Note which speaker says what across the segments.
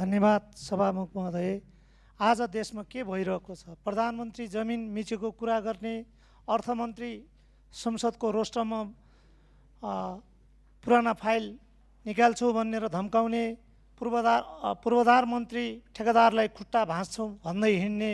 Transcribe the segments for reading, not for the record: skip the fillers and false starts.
Speaker 1: धन्यवाद सभामुख महोदय। आज देशमा के भइरहेको छ? प्रधानमन्त्री जमिन मिचेको कुरा गर्ने, अर्थमन्त्री संसदको रोस्टरमा पुराना फाइल निकाल्छु भनेर धम्काउने, पूर्वाधार मन्त्री ठेकेदारलाई खुट्टा भाँच्छु भन्दै हिँड्ने,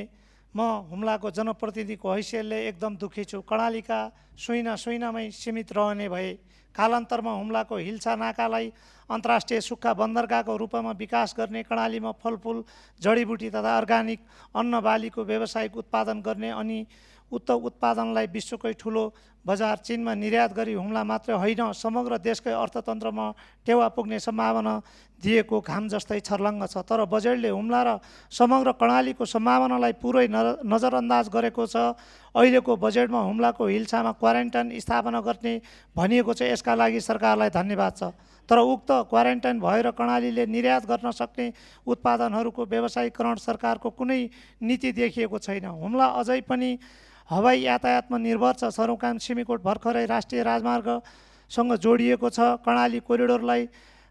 Speaker 1: म हुम्लाको जनप्रतिनिधिको हैसियतले एकदम दुःखी छु। कर्णालीका सुइनामै सीमित रहने भए कालान्तरमा हुम्लाको हिल्सा नाकालाई अन्तर्राष्ट्रिय सुक्खा बन्दरगाहको रूपमा विकास गर्ने, कर्णालीमा फलफुल जडीबुटी तथा अर्ग्यानिक अन्न बालीको व्यावसायिक उत्पादन गर्ने अनि उक्त उत्पादनलाई विश्वकै ठुलो बजार चीनमा निर्यात गरी हुम्ला मात्र होइन समग्र देशकै अर्थतन्त्रमा टेवा पुग्ने सम्भावना दिएको घाम जस्तै छर्लङ्ग छ। तर बजेटले हुम्ला र समग्र कर्णालीको सम्भावनालाई पुरै नजरअन्दाज गरेको छ। अहिलेको बजेटमा हुम्लाको हिल्सामा क्वारेन्टाइन स्थापना गर्ने भनिएको छ। यसका लागि सरकारलाई धन्यवाद छ। तर उक्त क्वारेन्टाइन भएर कर्णालीले निर्यात गर्न सक्ने उत्पादनहरूको व्यवसायीकरण सरकारको कुनै नीति देखिएको छैन। हुम्ला अझै पनि हवाई यातायातमा निर्भर छ। सरुकाम सिमीकोट भर्खरै राष्ट्रिय राजमार्गसँग जोडिएको छ। कर्णाली कोरिडोरलाई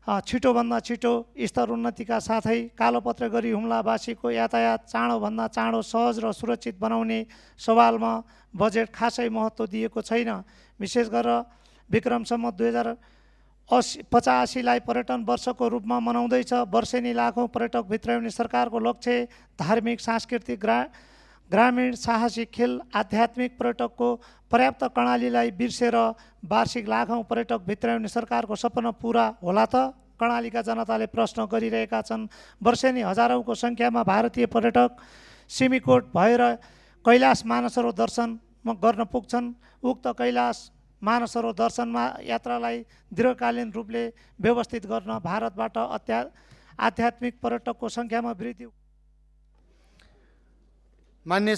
Speaker 1: छिटोभन्दा छिटो स्तर उन्नतिका साथै कालोपत्र गरी हुम्लावासीको यातायात चाँडोभन्दा चाँडो सहज र सुरक्षित बनाउने सवालमा बजेट खासै महत्त्व दिएको छैन। विशेष गरेर विक्रम सम्वत 2085लाई पर्यटन वर्षको रूपमा मनाउँदैछ। वर्षेनी लाखौँ पर्यटक भित्राउने सरकारको लक्ष्य धार्मिक, सांस्कृतिक, ग्रामीण, साहसिक, खेल, आध्यात्मिक पर्यटकको पर्याप्त कर्णालीलाई बिर्सेर वार्षिक लाखौँ पर्यटक भित्राउने सरकारको सपना पुरा होला त? कर्णालीका जनताले प्रश्न गरिरहेका छन्। वर्षेनी हजारौँको सङ्ख्यामा भारतीय पर्यटक सिमीकोट भएर कैलाश मानसरोवर दर्शन गर्न पुग्छन्। उक्त कैलाश मानसरोवर दर्शनमा यात्रालाई दीर्घकालीन रूपले व्यवस्थित गर्न भारतबाट आध्यात्मिक पर्यटकको सङ्ख्यामा वृद्धि
Speaker 2: मान्य